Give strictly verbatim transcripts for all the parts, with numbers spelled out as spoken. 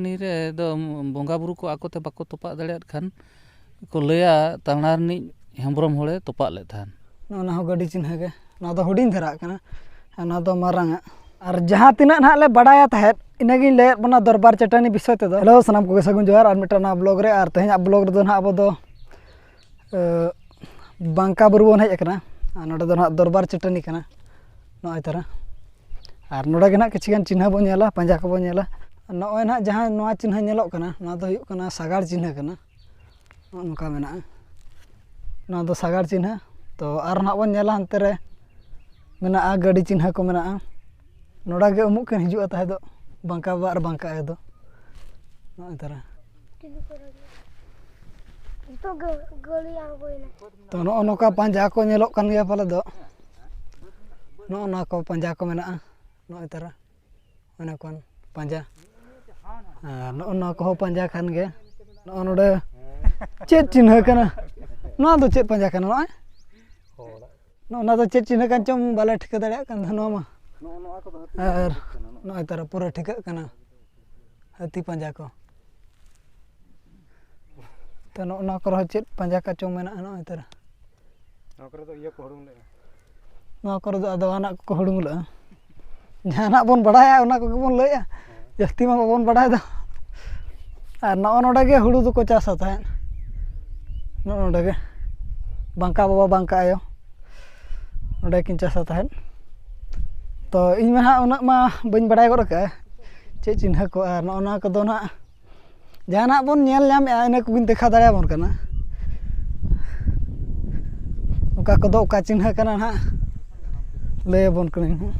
ᱱᱤᱨᱮ ᱫᱚ ᱵᱚᱸᱜᱟ ᱵᱩᱨᱩ ᱠᱚ ᱟᱠᱚᱛᱮ ᱵᱟᱠᱚ ᱛᱚᱯᱟᱜ ᱫᱟᱲᱮᱭᱟᱜ ᱠᱷᱟᱱ ᱠᱚ ᱞᱟᱹᱭᱟ, ᱛᱟᱱᱟ ᱨᱤᱱᱤᱡ ᱦᱮᱢᱵᱨᱚᱢ ᱦᱚᱲᱮ ᱛᱚᱯᱟᱜ ᱞᱮᱫ ᱛᱟᱦᱮᱱ᱾ ᱱᱚᱜᱼᱚ ᱱᱟ ᱦᱚᱸ ᱜᱟᱹᱰᱤ ᱪᱤᱱᱦᱟᱹ ᱜᱮ᱾ ᱱᱚᱣᱟ ᱫᱚ ᱦᱩᱰᱤᱧ ᱫᱷᱟᱨᱟᱜ ᱠᱟᱱᱟ, ᱟᱨ ᱱᱚᱣᱟ ᱫᱚ ᱢᱟᱨᱟᱝ ᱟᱜ᱾ ᱟᱨ ᱡᱟᱦᱟᱸ ᱛᱤᱱᱟᱹᱜ ᱱᱟᱦᱟᱜ ᱞᱮ ᱵᱟᱰᱟᱭᱟ ᱛᱟᱦᱮᱸᱫ, ᱤᱱᱟᱹᱜᱤᱧ ᱞᱟᱹᱭᱟᱫ ᱵᱚᱱᱟ ᱫᱚᱨᱵᱟᱨ ᱪᱟᱹᱴᱟᱹᱱᱤ ᱵᱤᱥᱚᱭ ᱛᱮᱫᱚ᱾ ᱦᱮᱞᱳ, ᱥᱟᱱᱟᱢ ᱠᱚᱜᱮ ᱥᱟᱹᱜᱩᱱ ᱡᱚᱦᱟᱨ ᱟᱨ ᱢᱤᱫᱴᱟᱝ ᱱᱟᱣᱟ ᱵᱞᱚᱜ ᱨᱮ᱾ ᱟᱨ ᱛᱮᱦᱮᱧᱟᱜ ᱵᱞᱚᱜ ᱨᱮᱫᱚ ᱱᱟᱦᱟᱜ ᱟᱵᱚ ᱫᱚ, ᱮ, ᱵᱟᱝᱠᱟ ᱵᱩᱨᱩ ᱵᱚᱱ ᱦᱮᱡ ᱟᱠᱟᱱᱟ᱾ ᱟᱨ ᱱᱚᱰᱮ ᱫᱚ ᱱᱟᱦᱟᱜ ᱫᱚᱨᱵᱟᱨ ᱪᱟᱹᱴᱟᱹᱱᱤ ᱠᱟᱱᱟ, ᱱᱚᱜᱼᱚᱭ ᱛᱟᱨᱟ᱾ ᱟᱨ ᱱᱚᱰᱮ ᱜᱮ ᱱᱟᱦᱟᱜ ᱠᱤᱪᱷᱩ ᱜᱟᱱ ᱪᱤᱱᱦᱟᱹ ᱵᱚᱱ ᱧᱮᱞᱟ, ᱯᱟᱸᱡᱟ ᱠᱚᱵᱚᱱ ᱧᱮᱞᱟ᱾ ᱱᱚᱜᱼᱚᱭ ᱱᱟᱦᱟᱜ ᱡᱟᱦᱟᱸ ᱱᱚᱣᱟ ᱪᱤᱱᱦᱟᱹ ᱧᱮᱞᱚᱜ ᱠᱟᱱᱟ, ᱱᱚᱣᱟ ᱫᱚ ᱦᱩᱭᱩᱜ ᱠᱟᱱᱟ ᱥᱟᱜᱟᱲ ᱪᱤᱱᱦᱟᱹ ᱠᱟᱱᱟ᱾ ᱱᱚᱜᱼᱚ ᱱᱚᱝᱠᱟ ᱢᱮᱱᱟᱜᱼᱟ᱾ ᱱᱚᱣᱟ ᱫᱚ ᱥᱟᱜᱟᱲ ᱪᱤᱱᱦᱟᱹ᱾ ᱛᱚ ᱟᱨ ᱱᱟᱦᱟᱜ ᱵᱚᱱ ᱧᱮᱞᱟ, ᱦᱟᱱᱛᱮ ᱨᱮ ᱢᱮᱱᱟᱜᱼᱟ, ᱜᱟᱹᱰᱤ ᱪᱤᱱᱦᱟᱹ ᱠᱚ ᱢᱮᱱᱟᱜᱼᱟ᱾ ᱱᱚᱰᱮ ᱜᱮ ᱩᱢᱩᱜ ᱠᱤᱱ ᱦᱤᱡᱩᱜᱼᱟ ᱛᱟᱦᱮᱸ ᱫᱚ, ᱵᱟᱝᱠᱟ ᱵᱟᱵᱟ ᱟᱨ ᱵᱟᱝᱠᱟ ᱟᱭᱳ ᱫᱚ᱾ ᱱᱚᱜᱼᱚᱭ ᱛᱟᱨᱟ᱾ ᱱᱤᱛᱚᱜ ᱜᱮ ᱜᱟᱹᱲᱤ ᱟᱬᱜᱚᱭᱮᱱᱟ᱾ ᱛᱚ ᱱᱚᱜᱼᱚ ᱱᱚᱝᱠᱟ ᱯᱟᱸᱡᱟ ᱠᱚ ᱧᱮᱞᱚᱜ ᱠᱟᱱ ᱜᱮᱭᱟ ᱯᱟᱞᱮ ᱫᱚ᱾ ᱱᱚᱜᱼᱚ ᱱᱚᱣᱟ ᱠᱚ ᱯᱟᱸᱡᱟ ᱠᱚ ᱢᱮᱱᱟᱜᱼᱟ, ᱱᱚᱜᱼᱚᱭ ᱛᱟᱨᱟ᱾ ᱚᱱᱟ ᱠᱚ ᱯᱟᱸᱡᱟ᱾ ᱟᱨ ᱱᱚᱜᱼᱚ ᱱᱚᱣᱟ ᱠᱚᱦᱚᱸ ᱯᱟᱸᱡᱟ ᱠᱟᱱ ᱜᱮ᱾ ᱱᱚᱜᱼᱚ ᱱᱚᱰᱮ ᱪᱮᱫ ᱪᱤᱱᱦᱟᱹ ᱠᱟᱱᱟ? ᱱᱚᱣᱟ ᱫᱚ ᱪᱮᱫ ᱯᱟᱸᱡᱟ ᱠᱟᱱᱟ? ᱱᱚᱜᱼᱚᱭ ᱱᱚᱜᱼᱚ ᱱᱚᱣᱟ ᱫᱚ ᱪᱮᱫ ᱪᱤᱱᱦᱟᱹ ᱠᱟᱱ ᱪᱚᱝ ᱵᱟᱞᱮ ᱴᱷᱤᱠᱟᱹ ᱫᱟᱲᱮᱭᱟᱜ ᱠᱟᱱ ᱛᱟᱦᱮᱱᱟ ᱱᱚᱣᱟ ᱢᱟ᱾ ᱱᱚᱜᱼᱚ ᱱᱚᱣᱟ ᱠᱚᱫᱚ ᱦᱟᱹᱛᱤ ᱟᱨ ᱯᱟᱸᱡᱟ ᱠᱟᱱᱟ᱾ ᱱᱚᱜᱼᱚᱭ ᱛᱟᱨᱟ ᱯᱩᱨᱟᱹ ᱴᱷᱤᱠᱟᱹᱜ ᱠᱟᱱᱟ ᱦᱟᱹᱛᱤ ᱯᱟᱸᱡᱟ ᱠᱚ᱾ ᱛᱚ ᱱᱚᱜᱼᱚ ᱱᱚᱣᱟ ᱠᱚᱨᱮ ᱦᱚᱸ ᱪᱮᱫ ᱯᱟᱸᱡᱟ ᱠᱟᱪᱚᱝ ᱢᱮᱱᱟᱜᱼᱟ ᱱᱚᱜᱼᱚᱭ ᱛᱟᱨᱟ᱾ ᱱᱚᱣᱟ ᱠᱚᱨᱮ ᱫᱚ ᱤᱭᱟᱹ ᱠᱚ ᱦᱩᱲᱩᱝ ᱞᱮᱜᱼᱟ᱾ ᱱᱚᱣᱟ ᱠᱚᱨᱮ ᱫᱚ ᱟᱫᱚ ᱟᱱᱟᱜ ᱠᱚᱠᱚ ᱦᱩᱲᱩᱝ ᱞᱮᱜᱼᱟ᱾ ᱡᱟᱦᱟᱱᱟᱜ ᱵᱚᱱ ᱵᱟᱲᱟᱭᱟ ᱚᱱᱟ ᱠᱚᱜᱮ ᱵᱚᱱ ᱞᱟᱹᱭᱟ᱾ ᱡᱟᱹᱥᱛᱤ ᱢᱟ ᱵᱟᱵᱚᱱ ᱵᱟᱲᱟᱭ ᱫᱚ᱾ ᱟᱨ ᱱᱚᱜᱼᱚ ᱱᱚᱰᱮ ᱜᱮ ᱦᱩᱲᱩ ᱫᱚᱠᱚ ᱪᱟᱥᱟ ᱛᱟᱦᱮᱸᱫ᱾ ᱱᱚᱜᱼᱚ ᱱᱚᱰᱮ ᱜᱮ ᱵᱟᱝᱠᱟ ᱵᱟᱵᱟ ᱵᱟᱝᱠᱟ ᱟᱭᱳ ᱱᱚᱰᱮ ᱠᱤᱱ ᱪᱟᱥᱟ ᱛᱟᱦᱮᱸᱫ᱾ ᱛᱚ ᱤᱧ ᱢᱟ ᱦᱟᱸᱜ ᱩᱱᱟᱹᱜ ᱢᱟ ᱵᱟᱹᱧ ᱵᱟᱲᱟᱭ ᱜᱚᱫ ᱟᱠᱟᱫᱼᱟ ᱪᱮᱫ ᱪᱤᱱᱦᱟᱹ ᱠᱚ, ᱟᱨ ᱱᱚᱜᱼᱚ ᱱᱚᱣᱟ ᱠᱚᱫᱚ ᱱᱟᱦᱟᱜ ᱡᱟᱦᱟᱱᱟᱜ ᱵᱚᱱ ᱧᱮᱞ ᱧᱟᱢᱮᱜᱼᱟ, ᱤᱱᱟᱹ ᱠᱚᱜᱮᱧ ᱫᱮᱠᱷᱟᱣ ᱫᱟᱲᱮᱭᱟᱵᱚᱱ ᱠᱟᱱᱟ᱾ ᱚᱠᱟ ᱠᱚᱫᱚ ᱚᱠᱟ ᱪᱤᱱᱦᱟᱹ ᱠᱟᱱᱟ ᱱᱟᱦᱟᱜ, ᱞᱟᱹᱭᱟᱵᱚᱱ ᱠᱟᱹᱱᱟᱹᱧ ᱦᱟᱸᱜ᱾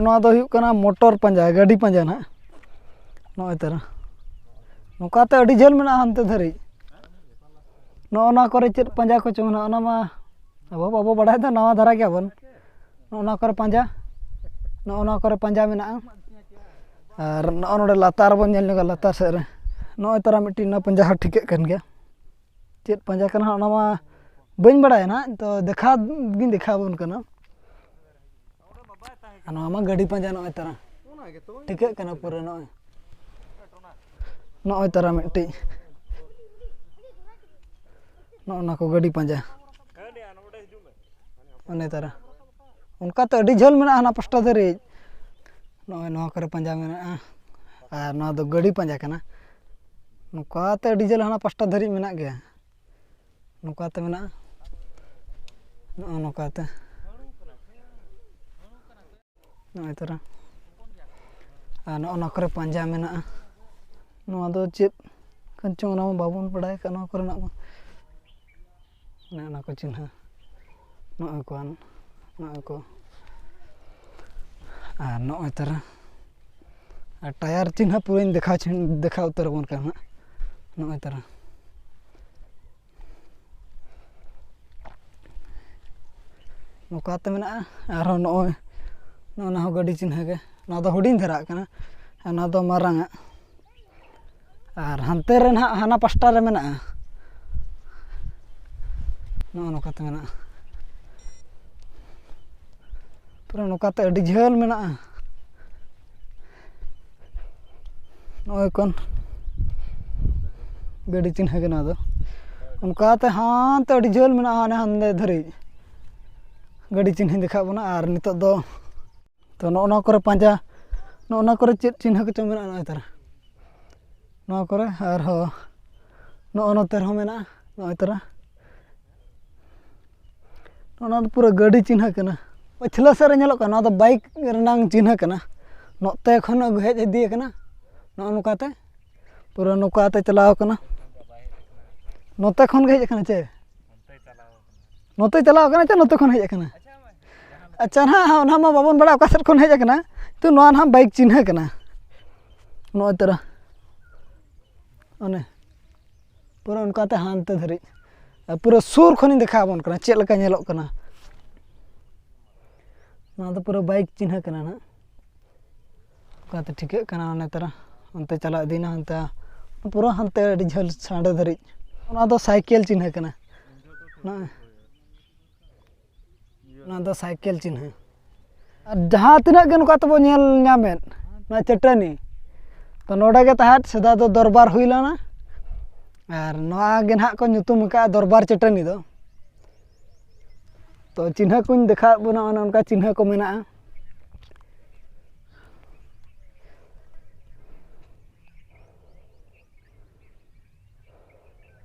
ᱱᱚᱣᱟ ᱫᱚ ᱦᱩᱭᱩᱜ ᱠᱟᱱᱟ ᱢᱚᱴᱚᱨ ᱯᱟᱸᱡᱟ, ᱜᱟᱹᱰᱤ ᱯᱟᱸᱡᱟ ᱱᱟᱦᱟᱜ᱾ ᱱᱚᱜᱼᱚᱭ ᱛᱟᱨᱟ᱾ ᱱᱚᱝᱠᱟᱛᱮ ᱟᱹᱰᱤ ᱡᱷᱟᱹᱞ ᱢᱮᱱᱟᱜᱼᱟ ᱦᱟᱱᱛᱮ ᱫᱷᱟᱹᱨᱤᱡ᱾ ᱱᱚᱜᱼᱚ ᱱᱚᱣᱟ ᱠᱚᱨᱮ ᱪᱮᱫ ᱯᱟᱸᱡᱟ ᱠᱚᱪᱚᱝ ᱱᱟᱦᱟᱜ, ᱚᱱᱟ ᱢᱟ ᱟᱵᱚ ᱵᱟᱵᱚ ᱵᱟᱲᱟᱭ ᱫᱚ, ᱱᱟᱣᱟ ᱫᱷᱟᱨᱟ ᱜᱮᱭᱟᱵᱚᱱ᱾ ᱱᱚᱜᱼᱚ ᱱᱚᱣᱟ ᱠᱚᱨᱮ ᱯᱟᱸᱡᱟ, ᱱᱚᱜᱼᱚ ᱱᱚᱣᱟ ᱠᱚᱨᱮ ᱯᱟᱸᱡᱟ ᱢᱮᱱᱟᱜᱼᱟ᱾ ᱟᱨ ᱱᱚᱜᱼᱚ ᱱᱚᱰᱮ ᱞᱟᱛᱟᱨ ᱵᱚᱱ ᱧᱮᱞ ᱧᱚᱜᱟ, ᱞᱟᱛᱟᱨ ᱥᱮᱫ ᱨᱮ ᱱᱚᱜᱼᱚᱭ ᱛᱟᱨᱟ ᱢᱤᱫᱴᱤᱡ ᱱᱚᱣᱟ ᱯᱟᱸᱡᱟ ᱦᱚᱸ ᱴᱷᱤᱠᱟᱹᱜ ᱠᱟᱱ ᱜᱮᱭᱟ᱾ ᱪᱮᱫ ᱯᱟᱸᱡᱟ ᱠᱟᱱᱟ ᱚᱱᱟ ᱢᱟ ᱵᱟᱹᱧ ᱵᱟᱲᱟᱭᱟ ᱱᱟᱦᱟᱜ, ᱛᱚ ᱫᱮᱠᱷᱟᱣ ᱜᱤᱧ ᱫᱮᱠᱷᱟᱣ ᱟᱵᱚᱱ ᱠᱟᱱᱟ᱾ ᱟᱨ ᱱᱚᱣᱟ ᱢᱟ ᱜᱟᱹᱰᱤ ᱯᱟᱸᱡᱟ ᱱᱚᱜᱼᱚᱭ ᱛᱟᱨᱟ ᱴᱷᱤᱠᱟᱹᱜ ᱠᱟᱱᱟ ᱯᱩᱨᱟᱹ ᱱᱚᱜᱼᱚᱭ᱾ ᱱᱚᱜᱼᱚᱭ ᱛᱟᱨᱟ ᱢᱤᱫᱴᱤᱡ, ᱱᱚᱜᱼᱚ ᱱᱟ ᱠᱚ ᱜᱟᱹᱰᱤ ᱯᱟᱸᱡᱟ᱾ ᱚᱱᱮ ᱛᱟᱨᱟ ᱚᱱᱠᱟᱛᱮ ᱟᱹᱰᱤ ᱡᱷᱟᱹᱞ ᱢᱮᱱᱟᱜᱼᱟ ᱦᱟᱱᱟ ᱯᱟᱥᱴᱟ ᱫᱷᱟᱹᱨᱤᱡ᱾ ᱱᱚᱜᱼᱚᱭ ᱱᱚᱣᱟ ᱠᱚᱨᱮ ᱯᱟᱸᱡᱟ ᱢᱮᱱᱟᱜᱼᱟ᱾ ᱟᱨ ᱱᱚᱣᱟ ᱫᱚ ᱜᱟᱹᱰᱤ ᱯᱟᱸᱡᱟ ᱠᱟᱱᱟ᱾ ᱱᱚᱝᱠᱟᱛᱮ ᱟᱹᱰᱤ ᱡᱷᱟᱹᱞ ᱦᱟᱱᱟ ᱯᱟᱥᱴᱟ ᱫᱷᱟᱹᱨᱤᱡ ᱢᱮᱱᱟᱜ ᱜᱮᱭᱟ᱾ ᱱᱚᱝᱠᱟᱛᱮ ᱢᱮᱱᱟᱜᱼᱟ, ᱱᱚᱜᱼᱚ ᱱᱚᱝᱠᱟᱛᱮ᱾ ᱱᱚᱜᱼᱚᱭ ᱛᱚᱨᱟ᱾ ᱟᱨ ᱱᱚᱜᱼᱚ ᱱᱚᱣᱟ ᱠᱚᱨᱮ ᱯᱟᱸᱡᱟ ᱢᱮᱱᱟᱜᱼᱟ᱾ ᱱᱚᱣᱟ ᱫᱚ ᱪᱮᱫ ᱠᱟᱱ ᱪᱚᱝ, ᱚᱱᱟ ᱢᱟ ᱵᱟᱵᱚᱱ ᱵᱟᱲᱟᱭ ᱟᱠᱟᱫ ᱱᱚᱣᱟ ᱠᱚᱨᱮᱱᱟᱜ ᱢᱟ᱾ ᱚᱱᱮ ᱚᱱᱟ ᱠᱚ ᱪᱤᱱᱦᱟᱹ, ᱱᱚᱜᱼᱚᱭ ᱠᱚ, ᱱᱚᱜᱼᱚᱭ ᱠᱚ᱾ ᱟᱨ ᱱᱚᱜᱼᱚᱭ ᱛᱟᱨᱟ᱾ ᱟᱨ ᱴᱟᱭᱟᱨ ᱪᱤᱱᱦᱟᱹ ᱯᱩᱨᱟᱹᱧ ᱫᱮᱠᱷᱟᱣ ᱪᱤᱱ-, ᱫᱮᱠᱷᱟᱣ ᱩᱛᱟᱹᱨ ᱟᱵᱚᱱ ᱠᱟᱱᱟ ᱦᱟᱸᱜ᱾ ᱱᱚᱜᱼᱚᱭ ᱛᱟᱨᱟ᱾ ᱱᱚᱝᱠᱟᱛᱮ ᱢᱮᱱᱟᱜᱼᱟ᱾ ᱟᱨᱦᱚᱸ ᱱᱚᱜᱼᱚᱭ, ᱱᱚᱜᱼᱚ ᱱᱟ ᱦᱚᱸ ᱜᱟᱹᱰᱤ ᱪᱤᱱᱦᱟᱹ ᱜᱮ᱾ ᱱᱚᱣᱟ ᱫᱚ ᱦᱩᱰᱤᱧ ᱫᱷᱟᱨᱟᱜ ᱠᱟᱱᱟ, ᱟᱨ ᱱᱚᱣᱟ ᱫᱚ ᱢᱟᱨᱟᱝ ᱟᱜ᱾ ᱟᱨ ᱦᱟᱱᱛᱮ ᱨᱮ ᱱᱟᱦᱟᱜ ᱦᱟᱱᱟ ᱯᱟᱥᱴᱟ ᱨᱮ ᱢᱮᱱᱟᱜᱼᱟ, ᱱᱚᱜᱼᱚ ᱱᱚᱝᱠᱟᱛᱮ ᱢᱮᱱᱟᱜᱼᱟ᱾ ᱯᱩᱨᱟᱹ ᱱᱚᱝᱠᱟᱛᱮ ᱟᱹᱰᱤ ᱡᱷᱟᱹᱞ ᱢᱮᱱᱟᱜᱼᱟ᱾ ᱱᱚᱜᱼᱚᱭ ᱠᱚᱱ ᱜᱟᱹᱰᱤ ᱪᱤᱱᱦᱟᱹ ᱜᱮ ᱱᱚᱣᱟ ᱫᱚ᱾ ᱚᱱᱠᱟᱛᱮ ᱦᱟᱱᱛᱮ ᱟᱹᱰᱤ ᱡᱷᱟᱹᱞ ᱢᱮᱱᱟᱜᱼᱟ, ᱦᱟᱱᱮ ᱦᱟᱱᱛᱮ ᱫᱷᱟᱹᱨᱤᱡ ᱜᱟᱹᱰᱤ ᱪᱤᱱᱦᱟᱹᱧ ᱫᱮᱠᱷᱟᱣ ᱵᱚᱱᱟ᱾ ᱟᱨ ᱱᱤᱛᱚᱜ ᱫᱚ ᱛᱚ ᱱᱚᱜᱼᱚ ᱱᱚᱣᱟ ᱠᱚᱨᱮ ᱯᱟᱸᱡᱟ, ᱱᱚᱜᱼᱚ ᱱᱚᱣᱟ ᱠᱚᱨᱮ ᱪᱮᱫ ᱪᱤᱱᱦᱟᱹ ᱠᱚᱪᱚᱝ ᱢᱮᱱᱟᱜᱼᱟ, ᱱᱚᱜᱼᱚᱭ ᱛᱟᱨᱟ᱾ ᱱᱚᱣᱟ ᱠᱚᱨᱮ ᱟᱨᱦᱚᱸ ᱱᱚᱜᱼᱚ ᱱᱚᱛᱮ ᱨᱮᱦᱚᱸ ᱢᱮᱱᱟᱜᱼᱟ, ᱱᱚᱜᱼᱚᱭ ᱛᱟᱨᱟ᱾ ᱱᱚᱣᱟ ᱫᱚ ᱯᱩᱨᱟᱹ ᱜᱟᱹᱰᱤ ᱪᱤᱱᱦᱟᱹ ᱠᱟᱱᱟ᱾ ᱯᱟᱹᱪᱷᱞᱟᱹ ᱥᱮᱫ ᱨᱮ ᱧᱮᱞᱚᱜ ᱠᱟᱱᱟ, ᱱᱚᱣᱟ ᱫᱚ ᱵᱟᱭᱤᱠ ᱨᱮᱱᱟᱝ ᱪᱤᱱᱦᱟᱹ ᱠᱟᱱᱟ᱾ ᱱᱚᱛᱮ ᱠᱷᱚᱱ ᱟᱹᱜᱩ ᱦᱮᱡ ᱤᱫᱤ ᱟᱠᱟᱱᱟ, ᱱᱚᱜᱼᱚ ᱱᱚᱝᱠᱟᱛᱮ ᱯᱩᱨᱟᱹ ᱱᱚᱝᱠᱟᱛᱮ ᱪᱟᱞᱟᱣ ᱟᱠᱟᱱᱟ᱾ ᱱᱚᱛᱮ ᱠᱷᱚᱱ ᱜᱮ ᱦᱮᱡ ᱟᱠᱟᱱᱟ ᱪᱮ? ᱱᱚᱛᱮ ᱪᱟᱞᱟᱣ ᱟᱠᱟᱱᱟ ᱪᱮ ᱱᱚᱛᱮ ᱠᱷᱚᱱ ᱦᱮᱡ ᱟᱠᱟᱱᱟ? ᱟᱪᱪᱷᱟ, ᱱᱟᱦᱟᱜ ᱚᱱᱟ ᱢᱟ ᱵᱟᱵᱚᱱ ᱵᱟᱲᱟᱭᱟ ᱚᱠᱟ ᱥᱮᱫ ᱠᱷᱚᱱ ᱦᱮᱡ ᱟᱠᱟᱱᱟ, ᱛᱚ ᱱᱚᱣᱟ ᱱᱟᱦᱟᱜ ᱵᱟᱭᱤᱠ ᱪᱤᱱᱦᱟᱹ ᱠᱟᱱᱟ᱾ ᱱᱚᱜᱼᱚᱭ ᱛᱚᱨᱟ ᱚᱱᱮ ᱯᱩᱨᱟᱹ ᱚᱱᱠᱟᱛᱮ ᱦᱟᱱᱛᱮ ᱫᱷᱟᱹᱨᱤᱡ, ᱟᱨ ᱯᱩᱨᱟᱹ ᱥᱩᱨ ᱠᱷᱚᱱᱤᱧ ᱫᱮᱠᱷᱟᱣ ᱟᱵᱚᱱ ᱠᱟᱱᱟ ᱪᱮᱫ ᱞᱮᱠᱟ ᱧᱮᱞᱚᱜ ᱠᱟᱱᱟ᱾ ᱱᱚᱣᱟ ᱫᱚ ᱯᱩᱨᱟᱹ ᱵᱟᱭᱤᱠ ᱪᱤᱱᱦᱟᱹ ᱠᱟᱱᱟ ᱱᱟᱜ, ᱚᱱᱠᱟᱛᱮ ᱴᱷᱤᱠᱟᱹᱜ ᱠᱟᱱᱟ᱾ ᱚᱱᱮ ᱛᱟᱨᱟ ᱚᱱᱛᱮ ᱪᱟᱞᱟᱣ ᱤᱫᱤᱭᱮᱱᱟ, ᱦᱟᱱᱛᱮ ᱯᱩᱨᱟᱹ ᱦᱟᱱᱛᱮ ᱟᱹᱰᱤ ᱡᱷᱟᱹᱞ ᱥᱟᱰᱮ ᱫᱷᱟᱹᱨᱤᱡ᱾ ᱚᱱᱟ ᱫᱚ ᱥᱟᱭᱠᱮᱞ ᱪᱤᱱᱦᱟᱹ ᱠᱟᱱᱟ᱾ ᱱᱚᱜᱼᱚᱭ᱾ ᱚᱱᱟ ᱫᱚ ᱥᱟᱭᱠᱮᱞ ᱪᱤᱱᱦᱟᱹ᱾ ᱟᱨ ᱡᱟᱦᱟᱸ ᱛᱤᱱᱟᱹᱜ ᱜᱮ ᱱᱚᱝᱠᱟ ᱛᱮᱵᱚ ᱧᱮᱞ ᱧᱟᱢᱮᱫ, ᱱᱚᱣᱟ ᱪᱟᱹᱴᱟᱹᱱᱤ, ᱛᱚ ᱱᱚᱰᱮ ᱜᱮ ᱛᱟᱦᱮᱸᱫ ᱥᱮᱫᱟᱭ ᱫᱚ ᱫᱚᱨᱵᱟᱨ ᱦᱩᱭ ᱞᱮᱱᱟ, ᱟᱨ ᱱᱚᱣᱟ ᱜᱮ ᱱᱟᱦᱟᱜ ᱠᱚ ᱧᱩᱛᱩᱢ ᱟᱠᱟᱫᱼᱟ ᱫᱚᱨᱵᱟᱨ ᱪᱟᱹᱴᱟᱹᱱᱤ ᱫᱚ᱾ ᱛᱚ ᱪᱤᱱᱦᱟᱹ ᱠᱚᱧ ᱫᱮᱠᱷᱟᱣᱟᱫ ᱵᱚᱱᱟ, ᱚᱱᱮ ᱚᱱᱠᱟ ᱪᱤᱱᱦᱟᱹ ᱠᱚ ᱢᱮᱱᱟᱜᱼᱟ᱾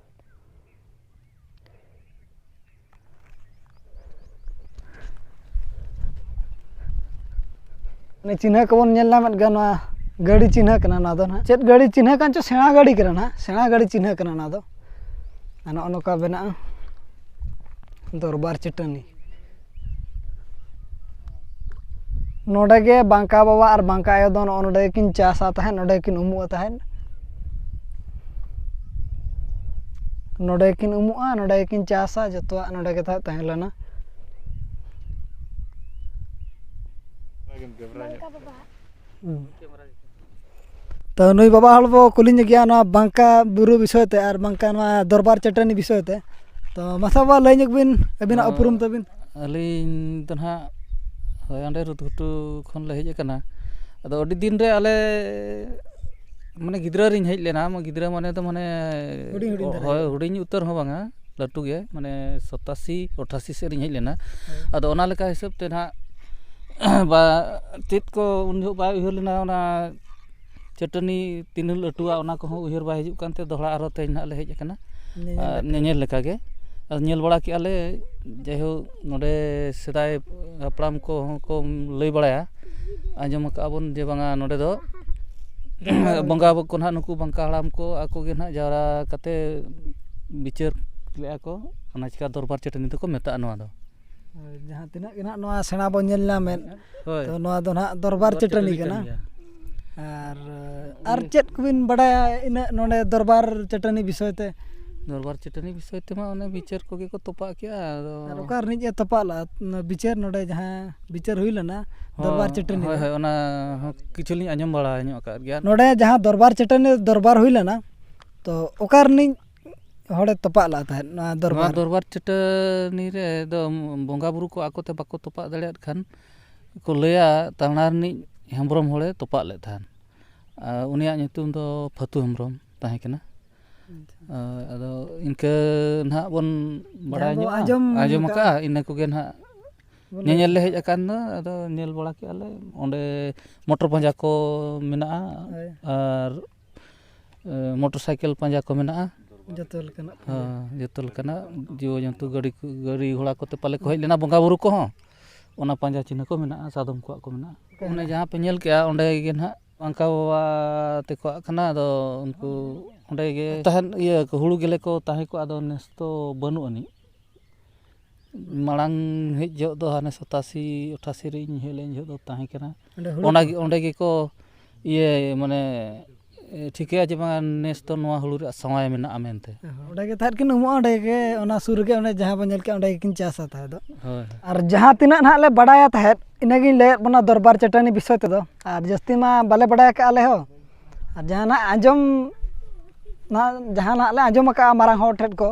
ᱚᱱᱮ ᱪᱤᱱᱦᱟᱹ ᱠᱚᱵᱚᱱ ᱧᱮᱞ ᱧᱟᱢᱮᱫ ᱜᱮᱭᱟ, ᱱᱚᱣᱟ ᱜᱟᱹᱰᱤ ᱪᱤᱱᱦᱟᱹ ᱠᱟᱱᱟ ᱱᱚᱣᱟ ᱫᱚ ᱱᱟᱦᱟᱜ᱾ ᱪᱮᱫ ᱜᱟᱹᱰᱤ ᱪᱤᱱᱦᱟᱹ ᱠᱟᱱ ᱪᱚ, ᱥᱮᱬᱟ ᱜᱟᱹᱰᱤ ᱠᱟᱱᱟ ᱱᱟᱦᱟᱜ, ᱥᱮᱬᱟ ᱜᱟᱹᱰᱤ ᱪᱤᱱᱦᱟᱹ ᱠᱟᱱᱟ ᱱᱚᱣᱟ ᱫᱚ᱾ ᱟᱨ ᱱᱚᱜᱼᱚ ᱱᱚᱝᱠᱟ ᱵᱮᱱᱟᱜᱼᱟ ᱫᱚᱨᱵᱟᱨ ᱪᱟᱹᱴᱟᱹᱱᱤ᱾ ᱱᱚᱰᱮ ᱜᱮ ᱵᱟᱝᱠᱟ ᱵᱟᱵᱟ ᱟᱨ ᱵᱟᱝᱠᱟ ᱟᱭᱳ ᱫᱚ ᱱᱚᱜᱼᱚ ᱱᱚᱰᱮ ᱜᱮᱠᱤᱱ ᱪᱟᱥᱟ ᱛᱟᱦᱮᱸᱫ, ᱱᱚᱰᱮ ᱜᱮᱠᱤᱱ ᱩᱢᱩᱜᱼᱟ ᱛᱟᱦᱮᱸᱫ᱾ ᱱᱚᱰᱮ ᱜᱮᱠᱤᱱ ᱩᱢᱩᱜᱼᱟ, ᱱᱚᱰᱮ ᱜᱮᱠᱤᱱ ᱪᱟᱥᱟ, ᱡᱚᱛᱚᱣᱟᱜ ᱱᱚᱰᱮ ᱜᱮ ᱛᱟᱦᱮᱸ, ᱛᱟᱦᱮᱸ ᱞᱮᱱᱟ᱾ ᱦᱩᱸ᱾ ᱛᱚ ᱱᱩᱭ ᱵᱟᱵᱟ ᱦᱚᱲ ᱵᱚ ᱠᱩᱞᱤ ᱧᱚᱜᱮᱭᱟ ᱱᱚᱣᱟ ᱵᱟᱝᱠᱟ ᱵᱩᱨᱩ ᱵᱤᱥᱚᱭ ᱛᱮ ᱟᱨ ᱵᱟᱝᱠᱟ ᱱᱚᱣᱟ ᱫᱚᱨᱵᱟᱨ ᱪᱟᱹᱴᱟᱹᱱᱤ ᱵᱤᱥᱚᱭ ᱛᱮ᱾ ᱛᱚ ᱢᱟᱥᱮ ᱵᱟᱵᱟ, ᱞᱟᱹᱭ ᱧᱚᱜ ᱵᱤᱱ ᱟᱹᱵᱤᱱᱟᱜ ᱛᱚ, ᱩᱯᱨᱩᱢ ᱛᱟᱹᱵᱤᱱ᱾ ᱟᱹᱞᱤᱧ ᱫᱚ ᱱᱟᱦᱟᱜ, ᱦᱳᱭ, ᱚᱸᱰᱮ ᱨᱩᱛᱜᱷᱩᱴᱩ ᱠᱷᱚᱱ ᱞᱮ ᱦᱮᱡ ᱟᱠᱟᱱᱟ᱾ ᱟᱫᱚ ᱟᱹᱰᱤ ᱫᱤᱱ ᱨᱮ ᱟᱞᱮ, ᱢᱟᱱᱮ, ᱜᱤᱫᱽᱨᱟᱹ ᱨᱤᱧ ᱦᱮᱡ ᱞᱮᱱᱟ᱾ ᱢᱟ-, ᱜᱤᱫᱽᱨᱟᱹ ᱢᱟᱱᱮ ᱫᱚ, ᱢᱟᱱᱮ, ᱦᱩᱰᱤᱧ ᱦᱩᱰᱤᱧ ᱫᱷᱟᱨᱟ ᱦᱳᱭ, ᱜᱮ᱾ ᱦᱩᱰᱤᱧ ᱩᱛᱟᱹᱨ ᱦᱚᱸ ᱵᱟᱝᱟ, ᱞᱟᱹᱴᱩ ᱜᱮ, ᱢᱟᱱᱮ, ᱥᱚᱛᱟᱥᱤ, ᱟᱴᱷᱟᱥᱤ ᱥᱮᱫ ᱨᱤᱧ ᱦᱮᱡ ᱞᱮᱱᱟ᱾ ᱦᱳᱭ᱾ ᱟᱫᱚ ᱚᱱᱟ ᱞᱮᱠᱟ ᱦᱤᱥᱟᱹᱵ ᱛᱮ ᱱᱟᱦᱟᱜ ᱵᱟ, ᱪᱮᱫ ᱠᱚ ᱩᱱ ᱡᱚᱦᱚᱜ ᱵᱟᱭ ᱩᱭᱦᱟᱹᱨ ᱞᱮᱱᱟ, ᱚᱱᱟ ᱪᱟᱹᱴᱟᱹᱱᱤ ᱛᱤᱱᱟᱹᱜ ᱞᱟᱹᱴᱩᱣᱟ, ᱚᱱᱟ ᱠᱚᱦᱚᱸ ᱩᱭᱦᱟᱹᱨ ᱵᱟᱭ ᱦᱤᱡᱩᱜ ᱠᱟᱱᱛᱮ ᱫᱚᱦᱲᱟ ᱟᱨᱦᱚᱸ ᱛᱮᱦᱮᱧ ᱱᱟᱦᱟᱜ ᱞᱮ ᱦᱮᱡ ᱟᱠᱟᱱᱟ᱾ ᱧᱮᱧᱮᱞ ᱟᱨ ᱞᱮᱠᱟ᱾ ᱧᱮᱧᱮᱞ ᱞᱮᱠᱟ ᱜᱮ᱾ ᱟᱨ ᱧᱮᱞ ᱵᱟᱲᱟ ᱠᱮᱜᱼᱟ ᱞᱮ, ᱡᱟᱭᱦᱳᱠ, ᱱᱚᱰᱮ ᱥᱮᱫᱟᱭ ᱦᱟᱯᱲᱟᱢ ᱠᱚᱦᱚᱸ ᱠᱚ ᱞᱟᱹᱭ ᱵᱟᱲᱟᱭᱟ, ᱟᱸᱡᱚᱢ ᱟᱠᱟᱫᱼᱟ ᱵᱚᱱ ᱡᱮ ᱵᱟᱝᱟ, ᱱᱚᱰᱮ ᱫᱚ ᱵᱚᱸᱜᱟ ᱠᱚ ᱱᱟᱦᱟᱜ, ᱱᱩᱠᱩ ᱵᱟᱝᱠᱟ ᱦᱟᱲᱟᱢ ᱠᱚ ᱟᱠᱚ ᱜᱮ ᱱᱟᱦᱟᱜ ᱡᱟᱣᱨᱟ ᱠᱟᱛᱮ ᱵᱤᱪᱟᱹᱨ ᱞᱮᱫᱼᱟ ᱠᱚ, ᱚᱱᱟ ᱪᱤᱠᱟ ᱫᱚᱨᱵᱟᱨ ᱪᱟᱹᱴᱟᱹᱱᱤ ᱫᱚᱠᱚ ᱢᱮᱛᱟᱜᱼᱟ ᱱᱚᱣᱟ ᱫᱚ᱾ ᱦᱳᱭ, ᱡᱟᱦᱟᱸ ᱛᱤᱱᱟᱹᱜ ᱜᱮ ᱱᱟᱦᱟᱜ ᱱᱚᱣᱟ ᱥᱮᱬᱟ ᱵᱚᱱ ᱧᱮᱞ ᱧᱟᱢᱮᱫ, ᱦᱳᱭ᱾ ᱛᱚ ᱱᱚᱣᱟ ᱫᱚ ᱱᱟᱦᱟᱜ ᱫᱚᱨᱵᱟᱨ ᱫᱚᱨᱵᱟᱨ ᱪᱟᱹᱴᱟᱹᱱᱤ ᱪᱟᱹᱴᱟᱹᱱᱤ ᱠᱟᱱᱟ᱾ ᱠᱟᱱ ᱜᱮᱭᱟ᱾ ᱟᱨ, ᱟᱨ ᱦᱳᱭ᱾ ᱪᱮᱫ ᱠᱚᱵᱤᱱ ᱵᱟᱰᱟᱭᱟ ᱤᱱᱟᱹᱜ ᱱᱚᱰᱮ ᱫᱚᱨᱵᱟᱨ ᱪᱟᱹᱴᱟᱹᱱᱤ ᱵᱤᱥᱚᱭ ᱛᱮ? ᱫᱚᱨᱵᱟᱨ ᱪᱟᱹᱴᱟᱹᱱᱤ ᱵᱤᱥᱚᱭ ᱛᱮᱢᱟ ᱚᱱᱮ ᱵᱤᱪᱟᱹᱨ ᱠᱚᱜᱮ ᱠᱚ ᱛᱚᱯᱟᱜ ᱠᱮᱜᱼᱟ, ᱟᱫᱚ ᱟᱨ ᱚᱠᱟ ᱨᱤᱱᱤᱡ ᱮ ᱛᱚᱯᱟᱜ ᱞᱟᱜᱼᱟ? ᱚᱱᱟ ᱵᱤᱪᱟᱹᱨ ᱱᱚᱰᱮ ᱡᱟᱦᱟᱸ ᱵᱤᱪᱟᱹᱨ ᱦᱩᱭ ᱞᱮᱱᱟ ᱦᱚᱸ, ᱫᱚᱨᱵᱟᱨ ᱪᱟᱹᱴᱟᱹᱱᱤ ᱦᱳᱭ, ᱨᱮ᱾ ᱦᱳᱭ, ᱚᱱᱟ ᱦᱚᱸ ᱠᱤᱪᱷᱩ ᱞᱤᱧ ᱟᱸᱡᱚᱢ ᱵᱟᱲᱟ ᱧᱚᱜ ᱟᱠᱟᱫ ᱜᱮᱭᱟ᱾ ᱱᱚᱰᱮ ᱡᱟᱦᱟᱸ ᱫᱚᱨᱵᱟᱨ ᱪᱟᱹᱴᱟᱹᱱᱤ ᱫᱚᱨᱵᱟᱨ ᱦᱩᱭ ᱞᱮᱱᱟ, ᱛᱚ ᱚᱠᱟ ᱨᱤᱱᱤᱡ ᱦᱚᱲᱮ ᱛᱚᱯᱟᱜ ᱞᱟᱜ ᱛᱟᱦᱮᱸᱫ ᱱᱚᱣᱟ ᱱᱚᱣᱟ ᱫᱚᱨᱵᱟᱨ? ᱫᱚᱨᱵᱟᱨ ᱪᱟᱹᱴᱟᱹᱱᱤ ᱨᱮ ᱫᱚ ᱵᱚᱸᱜᱟ ᱵᱩᱨᱩ ᱠᱚ ᱟᱠᱚ ᱛᱮ ᱵᱟᱠᱚ ᱛᱚᱯᱟᱜ ᱫᱟᱲᱮᱭᱟᱜ ᱠᱷᱟᱱ ᱠᱚ ᱞᱟᱹᱭᱟ, ᱛᱟᱱᱟ ᱨᱤᱱᱤᱡ ᱦᱮᱢᱵᱽᱨᱚᱢ ᱦᱚᱲᱮ ᱛᱚᱯᱟᱜ ᱞᱮᱫ ᱛᱟᱦᱮᱸᱫ᱾ ᱟᱨ ᱩᱱᱤᱭᱟᱜ ᱧᱩᱛᱩᱢ ᱫᱚ ᱯᱷᱟᱹᱛᱩ ᱦᱮᱢᱵᱨᱚᱢ ᱛᱟᱦᱮᱸ ᱠᱟᱱᱟ᱾ ᱟᱪᱪᱷᱟ᱾ ᱟᱨ ᱟᱫᱚ ᱤᱱᱠᱟᱹ ᱱᱟᱦᱟᱜ ᱵᱚᱱ ᱵᱟᱲᱟᱭ ᱡᱟᱦᱟᱸ ᱵᱚ ᱧᱚᱜᱼᱟ, ᱟᱸᱡᱚᱢ ᱟᱸᱡᱚᱢ ᱟᱠᱟᱫᱼᱟ᱾ ᱟᱠᱟᱫᱼᱟ, ᱤᱱᱟᱹ ᱠᱚᱜᱮ ᱱᱟᱦᱟᱜ ᱵᱚᱞᱮ ᱧᱮᱧᱮᱞ ᱞᱮ ᱦᱮᱡ ᱟᱠᱟᱱ ᱫᱚ, ᱟᱫᱚ ᱧᱮᱞ ᱵᱟᱲᱟ ᱠᱮᱜᱼᱟ ᱞᱮ᱾ ᱚᱸᱰᱮ ᱢᱚᱴᱚᱨ ᱯᱟᱸᱡᱟ ᱠᱚ ᱢᱮᱱᱟᱜᱼᱟ᱾ ᱦᱳᱭ᱾ ᱟᱨ, ᱮ, ᱢᱚᱴᱚᱨ ᱥᱟᱭᱠᱮᱞ ᱯᱟᱸᱡᱟ ᱠᱚ ᱢᱮᱱᱟᱜᱼᱟ᱾ ᱡᱚᱛᱚ ᱞᱮᱠᱟᱱᱟᱜ ᱯᱟᱸᱡᱟ᱾ ᱦᱮᱸ, ᱡᱚᱛᱚ ᱞᱮᱠᱟᱱᱟᱜ ᱡᱤᱣᱚ ᱡᱚᱱᱛᱩ, ᱜᱟᱹᱰᱤ ᱠᱚ, ᱜᱟᱹᱰᱤ ᱜᱷᱚᱲᱟ ᱠᱚᱛᱮ ᱯᱟᱞᱮ ᱠᱚ ᱦᱮᱡ ᱞᱮᱱᱟ, ᱵᱚᱸᱜᱟ ᱵᱩᱨᱩ ᱠᱚᱦᱚᱸ ᱚᱱᱟ ᱯᱟᱸᱡᱟ ᱪᱤᱱᱦᱟᱹ ᱠᱚ ᱢᱮᱱᱟᱜᱼᱟ, ᱥᱟᱫᱚᱢ ᱠᱚᱣᱟᱜ ᱠᱚ ᱢᱮᱱᱟᱜᱼᱟ᱾ ᱚᱱᱮ ᱡᱟᱦᱟᱸ ᱯᱮ ᱧᱮᱞ ᱠᱮᱜᱼᱟ, ᱚᱸᱰᱮ ᱜᱮ ᱱᱟᱦᱟᱜ ᱵᱟᱝᱠᱟ ᱵᱟᱵᱟ ᱛᱟᱠᱚᱣᱟᱜ ᱠᱟᱱᱟ᱾ ᱟᱫᱚ ᱩᱱᱠᱩ ᱚᱸᱰᱮ ᱜᱮ ᱛᱟᱦᱮᱱ, ᱤᱭᱟᱹ ᱠᱚ, ᱦᱩᱲᱩ ᱜᱮᱞᱮ ᱠᱚ ᱛᱟᱦᱮᱸ ᱠᱚᱜᱼᱟ᱾ ᱟᱫᱚ ᱱᱮᱥ ᱫᱚ ᱵᱟᱹᱱᱩᱜ ᱟᱹᱱᱤᱡ᱾ ᱢᱟᱲᱟᱝ ᱦᱮᱡ ᱡᱚᱦᱚᱜ ᱫᱚ ᱦᱟᱱᱮ ᱥᱟᱛᱟᱥᱤ ᱟᱴᱷᱟᱥᱤ ᱨᱤᱧ ᱦᱮᱡ ᱞᱮᱱ ᱡᱚᱦᱚᱜ ᱫᱚ ᱛᱟᱦᱮᱸ ᱠᱟᱱᱟ᱾ ᱚᱸᱰᱮ ᱦᱩᱲᱩ ᱚᱱᱟ ᱠᱚ? ᱜᱮ, ᱚᱸᱰᱮ ᱜᱮᱠᱚ ᱤᱭᱟᱹ, ᱢᱟᱱᱮ, ᱮ, ᱴᱷᱤᱠᱟᱹᱭᱟ ᱡᱮ ᱵᱟᱝ ᱱᱮᱥ ᱫᱚ ᱱᱚᱣᱟ ᱦᱩᱲᱩ ᱨᱮᱭᱟᱜ ᱥᱟᱶᱟᱭ ᱢᱮᱱᱟᱜᱼᱟ ᱢᱮᱱᱛᱮ᱾ ᱚᱸᱰᱮ ᱜᱮ ᱛᱟᱦᱮᱸᱫ ᱠᱤᱱ ᱩᱢᱩᱜᱼᱟ, ᱚᱸᱰᱮ ᱜᱮ, ᱚᱱᱟ ᱥᱩᱨ ᱨᱮᱜᱮ, ᱚᱸᱰᱮ ᱡᱟᱦᱟᱸ ᱵᱚᱱ ᱧᱮᱞ ᱠᱮᱜᱼᱟ, ᱚᱸᱰᱮ ᱜᱮᱠᱤᱱ ᱪᱟᱥᱟ ᱛᱟᱦᱮᱸᱫ ᱫᱚ᱾ ᱦᱳᱭ᱾ ᱟᱨ ᱡᱟᱦᱟᱸ ᱛᱤᱱᱟᱹᱜ ᱱᱟᱦᱟᱜ ᱞᱮ ᱵᱟᱰᱟᱭᱟ ᱛᱟᱦᱮᱸᱫ, ᱤᱱᱟᱹᱜᱤᱧ ᱞᱟᱹᱭᱟᱫ ᱵᱚᱱᱟ ᱫᱚᱨᱵᱟᱨ ᱪᱟᱹᱴᱟᱹᱱᱤ ᱵᱤᱥᱚᱭ ᱛᱮᱫᱚ᱾ ᱟᱨ ᱡᱟᱹᱥᱛᱤ ᱢᱟ ᱵᱟᱞᱮ ᱵᱟᱰᱟᱭ ᱟᱠᱟᱫᱼᱟ ᱟᱞᱮ ᱦᱚᱸ᱾ ᱟᱨ ᱡᱟᱦᱟᱸ ᱱᱟᱦᱟᱜ ᱟᱸᱡᱚᱢ, ᱱᱟᱦᱟᱜ ᱡᱟᱦᱟᱸ ᱱᱟᱦᱟᱜ ᱞᱮ ᱟᱸᱡᱚᱢ ᱟᱠᱟᱫᱼᱟ ᱢᱟᱨᱟᱝ ᱦᱚᱲ ᱴᱷᱮᱱ ᱠᱚ,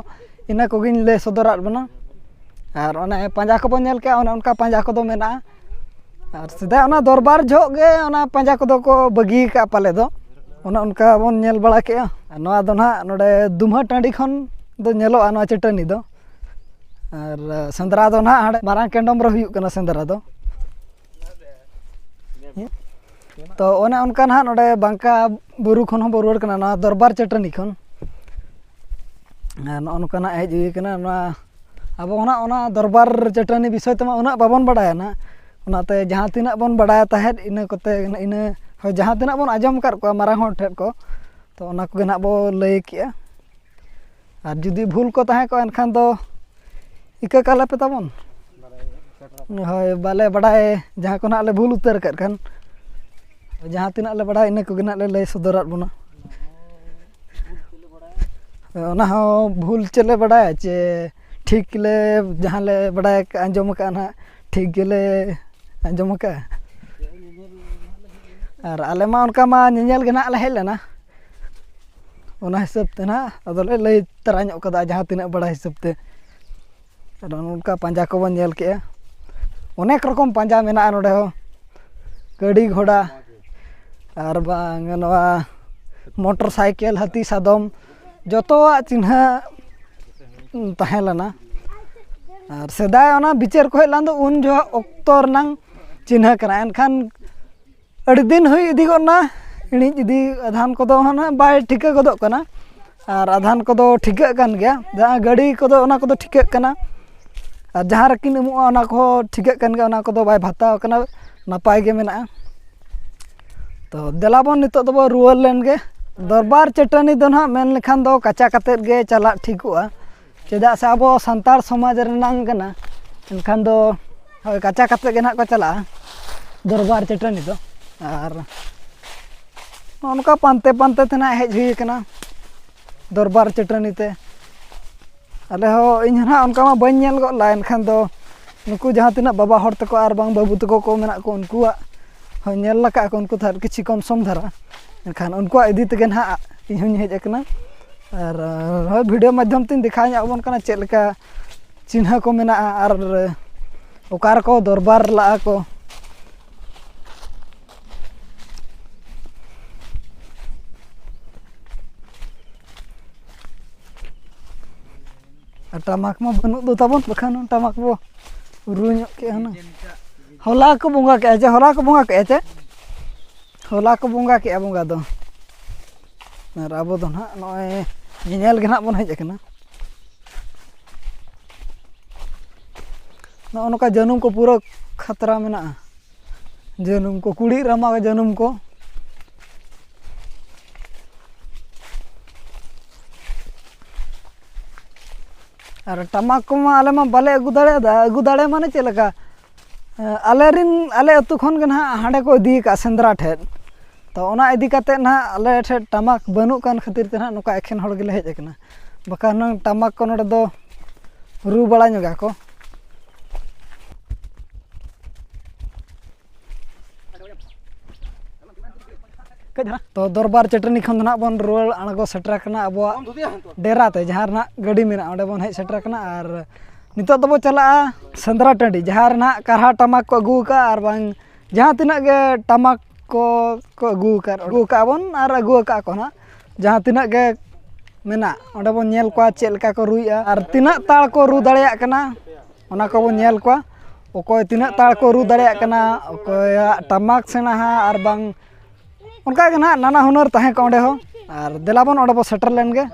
ᱤᱱᱟᱹ ᱠᱚᱜᱮᱧ ᱞᱟᱹᱭ ᱥᱚᱫᱚᱨᱟᱫ ᱵᱚᱱᱟ᱾ ᱟᱨ ᱚᱱᱮ ᱯᱟᱸᱡᱟ ᱠᱚᱵᱚᱱ ᱧᱮᱞ ᱠᱮᱜᱼᱟ, ᱚᱱᱮ ᱚᱱᱠᱟ ᱯᱟᱸᱡᱟ ᱠᱚᱫᱚ ᱢᱮᱱᱟᱜᱼᱟ᱾ ᱟᱨ ᱥᱮᱫᱟᱭ ᱚᱱᱟ ᱫᱚᱨᱵᱟᱨ ᱡᱚᱦᱚᱜ ᱜᱮ ᱚᱱᱟ ᱯᱟᱸᱡᱟ ᱠᱚᱫᱚ ᱠᱚ ᱵᱟᱹᱜᱤ ᱟᱠᱟᱫᱼᱟ ᱯᱟᱞᱮ ᱫᱚ, ᱚᱱᱮ ᱚᱱᱠᱟ ᱵᱚᱱ ᱧᱮᱞ ᱵᱟᱲᱟ ᱠᱮᱜᱼᱟ᱾ ᱟᱨ ᱱᱚᱣᱟ ᱫᱚ ᱱᱟᱦᱟᱜ ᱱᱚᱰᱮ ᱫᱩᱢᱦᱟᱹ ᱴᱟᱺᱰᱤ ᱠᱷᱚᱱ ᱫᱚ ᱧᱮᱞᱚᱜᱼᱟ ᱱᱚᱣᱟ ᱪᱟᱹᱴᱟᱹᱱᱤ ᱫᱚ᱾ ᱟᱨ ᱥᱮᱸᱫᱽᱨᱟ ᱫᱚ ᱱᱟᱦᱟᱜ ᱦᱟᱸᱰᱮ ᱢᱟᱨᱟᱝ ᱠᱮᱱᱰᱚᱢ ᱨᱮ ᱦᱩᱭᱩᱜ ᱠᱟᱱᱟ ᱥᱮᱸᱫᱽᱨᱟ ᱫᱚ᱾ ᱛᱚ ᱚᱱᱮ ᱚᱱᱠᱟ ᱱᱟᱦᱟᱜ ᱱᱚᱰᱮ ᱵᱟᱝᱠᱟ ᱵᱩᱨᱩ ᱠᱷᱚᱱ ᱦᱚᱸ ᱵᱚ ᱨᱩᱣᱟᱹᱲ ᱠᱟᱱᱟ, ᱱᱚᱣᱟ ᱫᱚᱨᱵᱟᱨ ᱪᱟᱹᱴᱟᱹᱱᱤ ᱠᱷᱚᱱ᱾ ᱟᱨ ᱱᱚᱜᱼᱚ ᱱᱚᱝᱠᱟ ᱱᱟᱦᱟᱜ ᱦᱮᱡ ᱦᱩᱭ ᱠᱟᱱᱟ᱾ ᱱᱚᱣᱟ ᱟᱵᱚ ᱦᱚᱸ ᱱᱟᱦᱟᱜ ᱚᱱᱟ ᱫᱚᱨᱵᱟᱨ ᱪᱟᱹᱴᱟᱹᱱᱤ ᱵᱤᱥᱚᱭ ᱛᱮᱢᱟ ᱩᱱᱟᱹᱜ ᱵᱟᱵᱚᱱ ᱵᱟᱰᱟᱭᱟ ᱱᱟᱦᱟᱜ, ᱚᱱᱟᱛᱮ ᱡᱟᱦᱟᱸ ᱛᱤᱱᱟᱹᱜ ᱵᱚᱱ ᱵᱟᱰᱟᱭᱟ ᱛᱟᱦᱮᱸᱫ, ᱤᱱᱟᱹ ᱠᱚᱛᱮ, ᱤᱱᱟᱹ, ᱦᱳᱭ, ᱡᱟᱦᱟᱸ ᱛᱤᱱᱟᱹᱜ ᱵᱚᱱ ᱟᱸᱡᱚᱢ ᱟᱠᱟᱫ ᱠᱚᱣᱟ ᱢᱟᱨᱟᱝ ᱦᱚᱲ ᱴᱷᱮᱱ ᱠᱚ, ᱛᱚ ᱚᱱᱟ ᱠᱚᱜᱮ ᱱᱟᱦᱟᱜ ᱵᱚ ᱞᱟᱹᱭ ᱠᱮᱜᱼᱟ᱾ ᱟᱨ ᱡᱩᱫᱤ ᱵᱷᱩᱞ ᱠᱚ ᱛᱟᱦᱮᱸ ᱠᱚᱜᱼᱟ, ᱮᱱᱠᱷᱟᱱ ᱫᱚ ᱤᱠᱟᱹ ᱠᱟᱞᱮ ᱯᱮ ᱛᱟᱵᱚᱱ᱾ ᱦᱳᱭ, ᱵᱟᱞᱮ ᱵᱟᱰᱟᱭ, ᱡᱟᱦᱟᱸ ᱠᱚ ᱱᱟᱦᱟᱜ ᱞᱮ ᱵᱷᱩᱞ ᱩᱛᱟᱹᱨ ᱟᱠᱟᱫ ᱠᱷᱟᱱ, ᱡᱟᱦᱟᱸ ᱛᱤᱱᱟᱹᱜ ᱞᱮ ᱵᱟᱰᱟᱭ, ᱤᱱᱟᱹ ᱠᱚᱜᱮ ᱱᱟᱦᱟᱜ ᱞᱮ ᱞᱟᱹᱭ ᱥᱚᱫᱚᱨᱟᱫ ᱵᱚᱱᱟ᱾ ᱚᱱᱟ ᱦᱚᱸ ᱵᱷᱩᱞ ᱪᱮᱫ ᱞᱮ ᱵᱟᱰᱟᱭᱟ, ᱪᱮ ᱴᱷᱤᱠ ᱞᱮ, ᱡᱟᱦᱟᱸ ᱞᱮ ᱵᱟᱰᱟᱭ ᱟᱠᱟᱫ, ᱟᱸᱡᱚᱢ ᱟᱠᱟᱫᱼᱟ ᱱᱟᱦᱟᱜ, ᱴᱷᱤᱠ ᱜᱮᱞᱮ ᱟᱸᱡᱚᱢ ᱟᱠᱟᱫᱼᱟ᱾ ᱟᱨ ᱟᱞᱮ ᱢᱟ ᱚᱱᱠᱟ ᱢᱟ ᱧᱮᱧᱮᱞ ᱜᱮ ᱱᱟᱦᱟᱜ ᱞᱮ ᱦᱮᱡ ᱞᱮᱱᱟ, ᱚᱱᱟ ᱦᱤᱥᱟᱹᱵ ᱛᱮ ᱱᱟᱦᱟᱜ ᱟᱫᱚᱞᱮ ᱞᱟᱹᱭ ᱛᱟᱨᱟ ᱧᱚᱜ ᱠᱟᱫᱟ, ᱡᱟᱦᱟᱸ ᱛᱤᱱᱟᱹᱜ ᱵᱟᱲᱟᱭ ᱦᱤᱥᱟᱹᱵ ᱛᱮ᱾ ᱟᱨ ᱱᱚᱝᱠᱟ ᱯᱟᱸᱡᱟ ᱠᱚᱵᱚᱱ ᱧᱮᱞ ᱠᱮᱜᱼᱟ, ᱚᱱᱮᱠ ᱨᱚᱠᱚᱢ ᱯᱟᱸᱡᱟ ᱢᱮᱱᱟᱜᱼᱟ ᱱᱚᱰᱮ ᱦᱚᱸ, ᱜᱟᱹᱰᱤ ᱜᱷᱚᱲᱟ, ᱟᱨ ᱵᱟᱝ ᱱᱚᱣᱟ ᱢᱚᱴᱚᱨ ᱥᱟᱭᱠᱮᱞ, ᱦᱟᱹᱛᱤ, ᱥᱟᱫᱚᱢ, ᱡᱚᱛᱚᱣᱟᱜ ᱪᱤᱱᱦᱟᱹ ᱛᱟᱦᱮᱸ ᱞᱮᱱᱟ᱾ ᱟᱨ ᱥᱮᱫᱟᱭ ᱚᱱᱟ ᱵᱤᱪᱟᱹᱨ ᱠᱚ ᱦᱮᱡ ᱞᱮᱱ ᱫᱚ, ᱩᱱ ᱡᱚᱦᱚᱜ ᱚᱠᱛᱚ ᱨᱮᱱᱟᱝ ᱪᱤᱱᱦᱟᱹ ᱠᱟᱱᱟ᱾ ᱮᱱᱠᱷᱟᱱ ᱟᱹᱰᱤ ᱫᱤᱱ ᱦᱩᱭ ᱤᱫᱤ ᱜᱚᱫ ᱱᱟ, ᱤᱬᱤᱡ ᱤᱫᱤ, ᱟᱫᱷᱟᱱ ᱠᱚᱫᱚ ᱦᱟᱸᱜ ᱵᱟᱭ ᱴᱷᱤᱠᱟᱹ ᱜᱚᱫᱚᱜ ᱠᱟᱱᱟ, ᱟᱨ ᱟᱫᱷᱟᱱ ᱠᱚᱫᱚ ᱴᱷᱤᱠᱟᱹᱜ ᱠᱟᱱ ᱜᱮᱭᱟ᱾ ᱡᱟᱦᱟᱸ ᱜᱟᱹᱰᱤ ᱠᱚᱫᱚ, ᱚᱱᱟ ᱠᱚᱫᱚ ᱴᱷᱤᱠᱟᱹᱜ ᱠᱟᱱᱟ, ᱟᱨ ᱡᱟᱦᱟᱸ ᱨᱮᱠᱤᱱ ᱩᱢᱩᱜᱼᱟ, ᱚᱱᱟ ᱠᱚᱦᱚᱸ ᱴᱷᱤᱠᱟᱹᱜ ᱠᱟᱱ ᱜᱮᱭᱟ, ᱚᱱᱟ ᱠᱚᱫᱚ ᱵᱟᱭ ᱵᱷᱟᱛᱟᱣ ᱠᱟᱱᱟ, ᱱᱟᱯᱟᱭ ᱜᱮ ᱢᱮᱱᱟᱜᱼᱟ᱾ ᱛᱚ ᱫᱮᱞᱟ ᱵᱚᱱ ᱱᱤᱛᱚᱜ ᱫᱚᱵᱚ ᱨᱩᱣᱟᱹᱲ ᱞᱮᱱ ᱜᱮ᱾ ᱫᱚᱨᱵᱟᱨ ᱪᱟᱹᱴᱟᱹᱱᱤ ᱫᱚ ᱱᱟᱦᱟᱜ ᱢᱮᱱ ᱞᱮᱠᱷᱟᱱ ᱫᱚ ᱠᱟᱪᱟ ᱠᱟᱛᱮᱫ ᱜᱮ ᱪᱟᱞᱟᱜ ᱴᱷᱤᱠᱚᱜᱼᱟ, ᱪᱮᱫᱟᱜ ᱥᱮ ᱟᱵᱚ ᱥᱟᱱᱛᱟᱲ ᱥᱚᱢᱟᱡᱽ ᱨᱮᱱᱟᱝ ᱠᱟᱱᱟ᱾ ᱮᱱᱠᱷᱟᱱ ᱫᱚ ᱦᱳᱭ, ᱠᱟᱪᱟ ᱠᱟᱛᱮᱫ ᱜᱮ ᱱᱟᱦᱟᱜ ᱠᱚ ᱪᱟᱞᱟᱜᱼᱟ ᱫᱚᱨᱵᱟᱨ ᱪᱟᱹᱴᱟᱹᱱᱤ ᱫᱚ᱾ ᱟᱨ ᱱᱚᱜᱼᱚ ᱱᱚᱝᱠᱟ ᱯᱟᱱᱛᱮ ᱯᱟᱱᱛᱮ ᱛᱮ ᱱᱟᱦᱟᱜ ᱦᱮᱡ ᱦᱩᱭ ᱠᱟᱱᱟ ᱫᱚᱨᱵᱟᱨ ᱪᱟᱹᱴᱟᱹᱱᱤ ᱛᱮ᱾ ᱟᱞᱮ ᱦᱚᱸ, ᱤᱧ ᱦᱚᱸ ᱱᱟᱦᱟᱜ ᱚᱱᱠᱟ ᱢᱟ ᱵᱟᱹᱧ ᱧᱮᱞ ᱜᱚᱫ ᱞᱮᱫᱟ, ᱮᱱᱠᱷᱟᱱ ᱫᱚ ᱱᱩᱠᱩ ᱡᱟᱦᱟᱸ ᱛᱤᱱᱟᱹᱜ ᱵᱟᱵᱟ ᱦᱚᱲ ᱛᱟᱠᱚ ᱟᱨ ᱵᱟᱝ ᱵᱟᱹᱵᱩ ᱛᱟᱠᱚ ᱠᱚ ᱢᱮᱱᱟᱜ ᱠᱚ, ᱩᱱᱠᱩᱣᱟᱜ ᱦᱚᱸ ᱧᱮᱞ ᱟᱠᱟᱫ ᱠᱚ, ᱩᱱᱠᱩ ᱫᱚ ᱟᱨ ᱠᱤᱪᱷᱩ ᱠᱚᱢ ᱥᱚᱢ ᱫᱷᱟᱨᱟ᱾ ᱮᱱᱠᱷᱟᱱ ᱩᱱᱠᱩᱣᱟᱜ ᱤᱫᱤ ᱛᱮᱜᱮ ᱱᱟᱦᱟᱜ ᱤᱧ ᱦᱚᱸᱧ ᱦᱮᱡ ᱟᱠᱟᱱᱟ᱾ ᱟᱨ ᱦᱳᱭ, ᱵᱷᱤᱰᱤᱭᱳ ᱢᱟᱫᱽᱫᱷᱚᱢ ᱛᱤᱧ ᱫᱮᱠᱷᱟᱣ ᱧᱚᱜ ᱟᱵᱚᱱ ᱠᱟᱱᱟ ᱪᱮᱫ ᱞᱮᱠᱟ ᱪᱤᱱᱦᱟᱹ ᱠᱚ ᱢᱮᱱᱟᱜᱼᱟ ᱟᱨ ᱚᱠᱟ ᱨᱮᱠᱚ ᱫᱚᱨᱵᱟᱨ ᱞᱟᱜᱼᱟ ᱠᱚ᱾ ᱟᱨ ᱴᱟᱢᱟᱠ ᱢᱟ ᱵᱟᱹᱱᱩᱜ ᱫᱚ ᱛᱟᱵᱚᱱ, ᱵᱟᱠᱷᱟᱱ ᱴᱟᱢᱟᱠ ᱵᱚ ᱨᱩ ᱧᱚᱜ ᱠᱮᱜᱼᱟ ᱦᱩᱱᱟᱹᱝ᱾ ᱦᱚᱞᱟ ᱠᱚ ᱵᱚᱸᱜᱟ ᱠᱮᱜᱼᱟ ᱪᱮ? ᱦᱚᱞᱟ ᱠᱚ ᱵᱚᱸᱜᱟ ᱠᱮᱜᱼᱟ ᱪᱮ? ᱦᱚᱞᱟ ᱠᱚ ᱵᱚᱸᱜᱟ ᱠᱮᱜᱼᱟ ᱵᱚᱸᱜᱟ ᱫᱚ᱾ ᱟᱨ ᱟᱵᱚ ᱫᱚ ᱱᱟᱦᱟᱜ ᱱᱚᱜᱼᱚᱭ ᱧᱮᱧᱮᱞ ᱜᱮ ᱱᱟᱦᱟᱜ ᱵᱚᱱ ᱦᱮᱡ ᱟᱠᱟᱱᱟ᱾ ᱱᱚᱜᱼᱚ ᱱᱚᱝᱠᱟ ᱡᱟᱹᱱᱩᱢ ᱠᱚ ᱯᱩᱨᱟᱹ ᱠᱷᱟᱛᱨᱟ ᱢᱮᱱᱟᱜᱼᱟ᱾ ᱡᱟᱹᱱᱩᱢ ᱠᱚ, ᱠᱩᱲᱤᱫ ᱨᱟᱢᱟ ᱡᱟᱹᱱᱩᱢ ᱠᱚ᱾ ᱟᱨ ᱴᱟᱢᱟᱠ ᱠᱚᱢᱟ ᱟᱞᱮ ᱢᱟ ᱵᱟᱞᱮ ᱟᱹᱜᱩ ᱫᱟᱲᱮᱭᱟᱫᱟ᱾ ᱟᱹᱜᱩ ᱫᱟᱲᱮ ᱢᱟᱱᱮ ᱪᱮᱫ ᱞᱮᱠᱟ? ᱟᱞᱮ ᱨᱤᱱ, ᱟᱞᱮ ᱟᱹᱛᱩ ᱠᱷᱚᱱ ᱜᱮ ᱱᱟᱦᱟᱜ ᱦᱟᱸᱰᱮ ᱠᱚ ᱤᱫᱤ ᱟᱠᱟᱫᱼᱟ ᱥᱮᱸᱫᱽᱨᱟ ᱴᱷᱮᱱ᱾ ᱛᱚ ᱚᱱᱟ ᱤᱫᱤ ᱠᱟᱛᱮᱫ ᱱᱟᱦᱟᱜ ᱟᱞᱮ ᱴᱷᱮᱱ ᱴᱟᱢᱟᱠ ᱵᱟᱹᱱᱩᱜ ᱠᱟᱱ ᱠᱷᱟᱹᱛᱤᱨ ᱛᱮ ᱱᱟᱦᱟᱜ ᱱᱚᱝᱠᱟ ᱮᱠᱷᱮᱱ ᱦᱚᱲ ᱜᱮᱞᱮ ᱦᱮᱡ ᱟᱠᱟᱱᱟ, ᱵᱟᱠᱷᱟᱱ ᱦᱩᱱᱟᱹᱝ ᱴᱟᱢᱟᱠ ᱠᱚ ᱱᱚᱰᱮ ᱫᱚ ᱨᱩ ᱵᱟᱲᱟ ᱧᱚᱜᱟ ᱠᱚ᱾ ᱛᱚ ᱫᱚᱨᱵᱟᱨ ᱪᱟᱹᱴᱟᱹᱱᱤ ᱠᱷᱚᱱ ᱫᱚ ᱱᱟᱦᱟᱜ ᱵᱚᱱ ᱨᱩᱣᱟᱹᱲ ᱟᱬᱜᱚ ᱥᱮᱴᱮᱨ ᱟᱠᱟᱱᱟ ᱟᱵᱚᱣᱟᱜ ᱰᱮᱨᱟ ᱛᱮ, ᱡᱟᱦᱟᱸ ᱨᱮ ᱱᱟᱦᱟᱜ ᱜᱟᱹᱰᱤ ᱢᱮᱱᱟᱜᱼᱟ, ᱚᱸᱰᱮ ᱵᱚᱱ ᱦᱮᱡ ᱥᱮᱴᱮᱨ ᱟᱠᱟᱱᱟ᱾ ᱟᱨ ᱱᱤᱛᱚᱜ ᱫᱚᱵᱚ ᱪᱟᱞᱟᱜᱼᱟ ᱥᱮᱸᱫᱽᱨᱟ ᱴᱟᱺᱰᱤ, ᱡᱟᱦᱟᱸ ᱨᱮ ᱱᱟᱦᱟᱜ ᱠᱟᱨᱦᱟ ᱴᱟᱢᱟᱠ ᱠᱚ ᱟᱹᱜᱩ ᱟᱠᱟᱫᱼᱟ, ᱟᱨ ᱵᱟᱝ ᱡᱟᱦᱟᱸ ᱛᱤᱱᱟᱹᱜ ᱜᱮ ᱴᱟᱢᱟᱠ ᱠᱚ ᱠᱚ ᱟᱹᱜᱩ ᱟᱠᱟᱫ, ᱟᱹᱜᱩ ᱟᱠᱟᱫ ᱵᱚᱱ ᱟᱨ ᱟᱹᱜᱩ ᱟᱠᱟᱫ ᱠᱚ ᱱᱟᱦᱟᱜ, ᱡᱟᱦᱟᱸ ᱛᱤᱱᱟᱹᱜ ᱜᱮ ᱢᱮᱱᱟᱜ, ᱚᱸᱰᱮ ᱵᱚᱱ ᱧᱮᱞ ᱠᱚᱣᱟ ᱪᱮᱫ ᱞᱮᱠᱟ ᱠᱚ ᱨᱩᱭᱮᱫᱼᱟ ᱟᱨ ᱛᱤᱱᱟᱹᱜ ᱛᱟᱲ ᱠᱚ ᱨᱩ ᱫᱟᱲᱮᱭᱟᱜ ᱠᱟᱱᱟ, ᱚᱱᱟ ᱠᱚᱵᱚᱱ ᱧᱮᱞ ᱠᱚᱣᱟ᱾ ᱚᱠᱚᱭ ᱛᱤᱱᱟᱹᱜ ᱛᱟᱲ ᱠᱚ ᱨᱩ ᱫᱟᱲᱮᱭᱟᱜ ᱠᱟᱱᱟ, ᱚᱠᱚᱭᱟᱜ ᱴᱟᱢᱟᱠ ᱥᱮᱬᱟᱦᱟ ᱟᱨ ᱵᱟᱝ ᱚᱱᱠᱟ ᱜᱮ ᱱᱟᱦᱟᱜ ᱱᱟᱱᱟ ᱦᱩᱱᱟᱹᱨ ᱛᱟᱦᱮᱸ ᱠᱚᱜᱼᱟ ᱚᱸᱰᱮ ᱦᱚᱸ᱾ ᱟᱨ ᱫᱮᱞᱟ ᱵᱚᱱ ᱚᱸᱰᱮ ᱵᱚᱱ ᱥᱮᱴᱮᱨ ᱞᱮᱱ ᱜᱮ᱾